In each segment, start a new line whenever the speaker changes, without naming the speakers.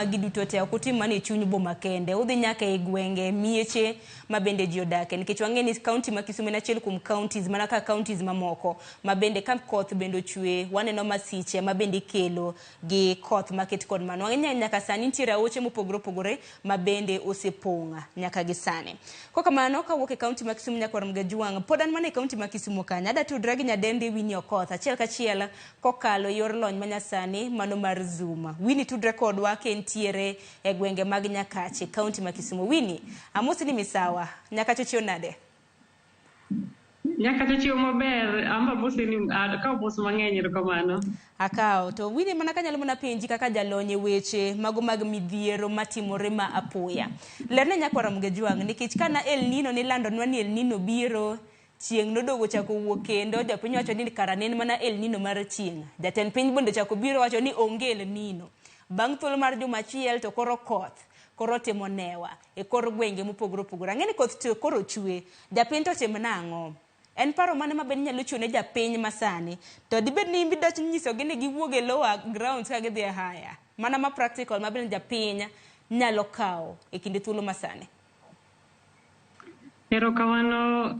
Magi duto te ok utim mana e chuny boma kende, udhi nyaka e gwenge, mieche ma bende ji odake nikech wang'e ni kaunti ma Kisumu en achiel kuom counties mana ka counties mamoko ma bende ka koth bende ochwe waneno masiche ma bende ikelo gi koth maket kod mano. Wang'e ni nyaka sani nitiere aoche mopogore opogore ma bende osepong' nyaka gi sani. Kokamano kawuok e kaunti ma Kisumu nyakwar Mgajwang' pod an mana e kaunti ma Kisumu kanyo adwa tudra gi nyadendi Winnie Okoth achiel kachiel kokalo e yor lony manyasani mano mar Zoom. Winnie tudre kodwa ka entiere e gwenge mag Nyakache, kaunti ma Kisumu. Winnie, amosi ni misawa. Nyakache ochiew nade?
Nyakache ochiew maber, amba amosi ni akawo mos mang'eny erokamano.
Akawo. To Winnie mana kanyalo mana penji kaka jalony e weche mago mag midhiero matimore ma apoya. Lerne nyakwar Ramogi Ajwang' nikech kana El Nino nilandonwa ni El Nino biro Chieng' nodogo ochako wuok kendo, jopiny wacho ni kara ne en mana El Nino mar chieng'. Jatend piny bende ochako biro wacho ni onge El Nino. Bang' thuolo mar juma achiel to koro koth koro timo newa e kor gwenge mopogore opogore. Ang'e ni koth to koro chwe, japiny to tim nang'o? En paro mane ma bende inyalo chiwo ne japiny masani? To dibed ni in be idwach nyisogi ni giwuog e lower grounds ka gidhi e higher? Mana ma practical ma bende japiny nyalo kawo e kinde thuolo masani.
Erokamano.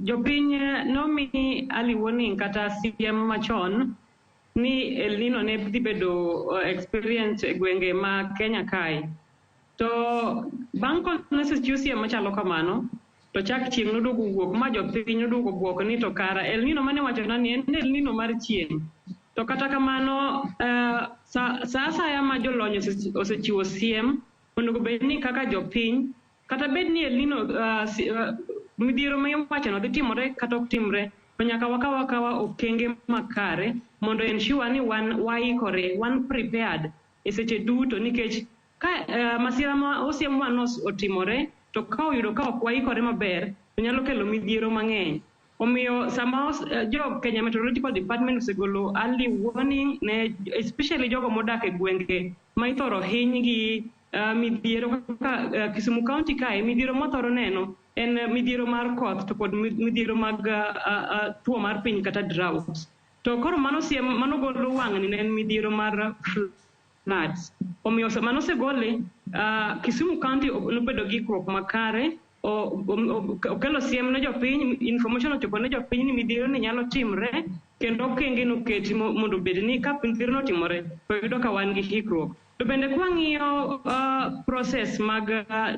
Jopiny nomi early warning kata siem machon ni El Nino ne dhi bedo experience e gwenge ma Kenya kae. To bang' kosechiw siem machalo kamano, to chak chieng' noduogo wuok ma jopiny noduogo bwok ni to kara El Nino mane iwachona ni en El Nino mar chieng'. To kata kamano, sa asaya ma jolony osechiwo siem onego bed ni kaka jopiny kata bed ni El Nino midhiero ma iwachono dhi timore kata ok timre to nyaka wakaw akawa okenge makare mondo ensure ni wan waikore wan prepared e seche duto nikech ka masira ma osiemwa no otimore to ka oyudo ka ok waikore maber to nyalo kelo midhiero mang'eny. Omiyo sama jo Kenya Meteorological Department osegolo early warning ne especially jogo modak e gwenge ma ithoro hiny gi midhiero kaka Kisumu County kae midhiero mwathoro neno en midhiero mar koth to kod midhiero mag tuo mar piny kata drought. To koro mano siem mano golo wang'ni ne en midhiero mar floods. Omiyo sama nosegole Kisumu County nobedo gi ikruok makare okelo siem ne jopiny, information ochopo ne jopiny ni midhiero ni nyalo timre kendo okenge noketi mondo obed ni ka midhiero no otimore to yudo ka wan gi ikruok. To bende kwang'iyo process mag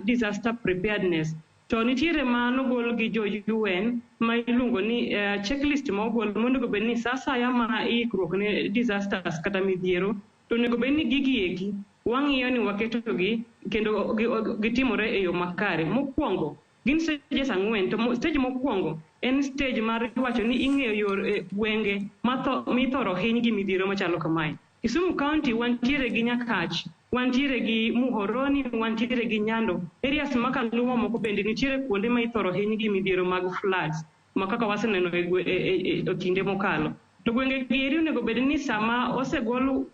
disaster preparedness to nitiere ma nogol gi jo UN ma iluongo ni checklist ma ogol monego bed ni sa asaya ma ikruok ne disasters kata midhiero to onego bed ni gigi eki wang'iyo ni waketogi kendo gitimore e yo makare. Mokwongo gin stages ang'wen to stage mokwongo en stage mar wacho ni ing'eyo yor gwenge mithoro hiny gi midhiero machalo kamae. Kisumu County wantiere gi Nyakach, wantiere gi Muhoroni, wantiere gi Nyando. Areas ma kaluwo moko bende nitiere kuonde ma ithoro hiny gi midhiero mag floods ma kaka waseneno e kinde mokalo. To gwenge gi eri onego bed ni sama osegol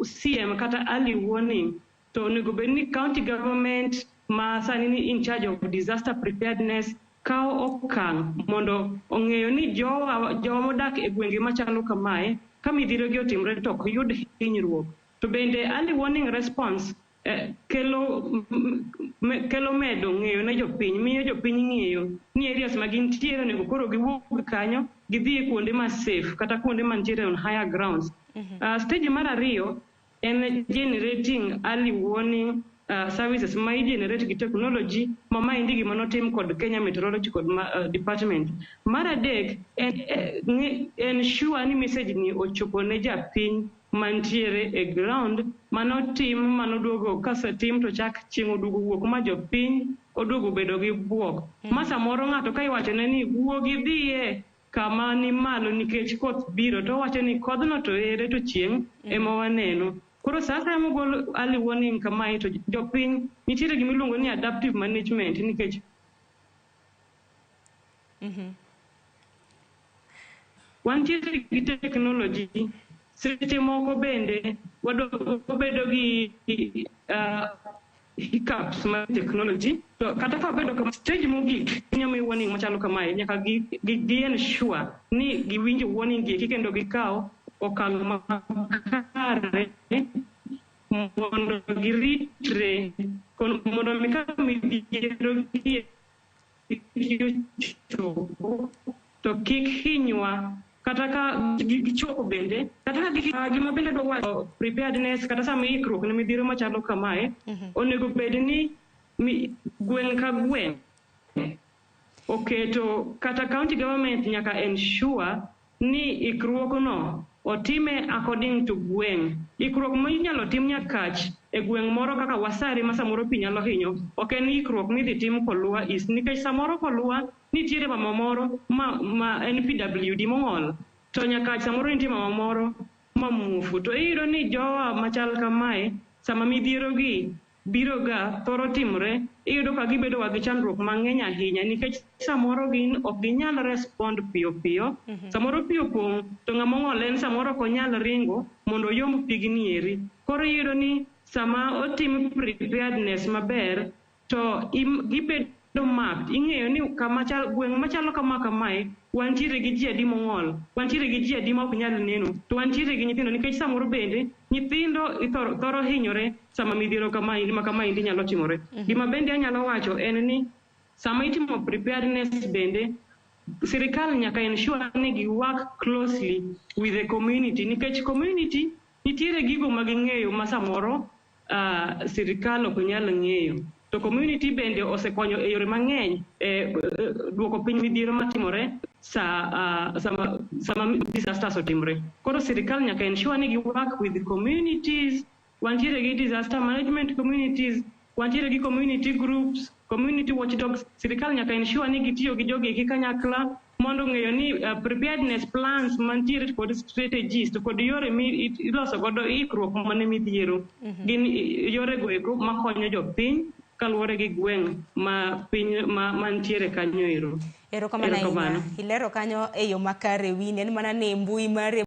siem kata early warning to onego bed ni county government ma sani ni in charge of disaster preparedness kawo okang' mondo ong'eyo ni jowa jowa modak e gwenge machalo kamae ka midhiero gi otimore to ok yud hinyruok. To bende early warning response kelo medo ng'eyo ne jopiny, miyo jopiny ng'eyo ni areas ma gintiere onego koro giwuog kanyo gidhi kuonde ma safe kata kuonde mantiere on higher grounds. Stage mar ariyo en generating early warning services ma i-generate gi technology ma maendi gima notim kod Kenya Meteorological Department. Mar adek en ensure ni message ni ochopo ne japiny mantiere e ground manotim manoduogo kasetim to chak chieng' oduogo wuok ma jopiny oduogo bedo gi buok. Ma samoro ng'ato ka iwachone ni wuog idhiye kama ni malo nikech koth biro to owacho ni kodhno to ere to chieng' ema waneno. Koro sa asaya mogol early warning kamae to jopiny nitiere gima iluongo ni adaptive management nikech wantiere gi technology seche moko bende wabedo gi hiccups mar technology to kata ka wabedo kama stage mogik inyalo mi warning machalo kamae nyaka gi ensure ni giwinjo warning gi eki kendo gikawo okang' makare. Mondo giritre, mondo mi ka midhiero gi ochopo to kik hinywa kata ka gichopo bende kata ka gima bende dwa wacho preparedness kata sama ikruok ne midhiero machalo kamae onego bed ni gweng' ka gweng' oketo kata county government nyaka ensure ni ikruokno otime according to gweng'. Ikruok ma inyalo tim Nyakach e gweng' moro kaka Wasare ma samoro pi nyalo hinyo ok en ikruok midhi tim Kolwa East nikech samoro Kolwa nitiere mama moro ma en PWD mong'ol to Nyakach samoro nitie mama moro ma muofu to iyudo ni jowa machal kamae sama midhiero gi biro ga thoro timore iyudo ka gibedo ga gi chandruok mang'eny ahinya nikech samoro gin ok ginyal respond piyo piyo. Samoro pi opong' to ng'ama ong'ol en samoro ok onyal ringo mondo oyomb pigni eri. Koro iyudo ni sama otim preparedness maber to gibedo mapped. Ing'eyo ni kama chal gweng' machalo kama kamae wantiere gi ji adi mong'ol, wantiere gi ji adi ma ok nyal neno, to wantiere gi nyithindo nikech samoro bende nyithindo thoro hinyore sama midhiero ma kamaendi nyalo timore. Gima bende anyalo wacho en ni sama itimo preparedness bende sirikal nyaka ensure ni gi work closely with the community nikech community nitiere gigo ma ging'eyo ma samoro sirikal ok nyal ng'eyo. To community bende osekonyo e yore mang'eny e duoko piny midhiero matimore sama disasters otimore. Koro sirikal nyaka ensure ni gi work with the communities, wantiere gi disaster management communities, wantiere gi community groups, community watchdogs. Sirikal nyaka ensure ni gitiyo gi jogi eki kanyakla mondo ng'eyo ni preparedness plans mantiere kod strategies to kod yore mi iloso godo ikruok mane midhiero gin yore go eko makonyo jopiny kaluwore gi gweng' ma piny ma mantiere kanyo ero.
Erokamano ahinya. Ilero kanyo e yo makare Winnie, en mana ni mbui mare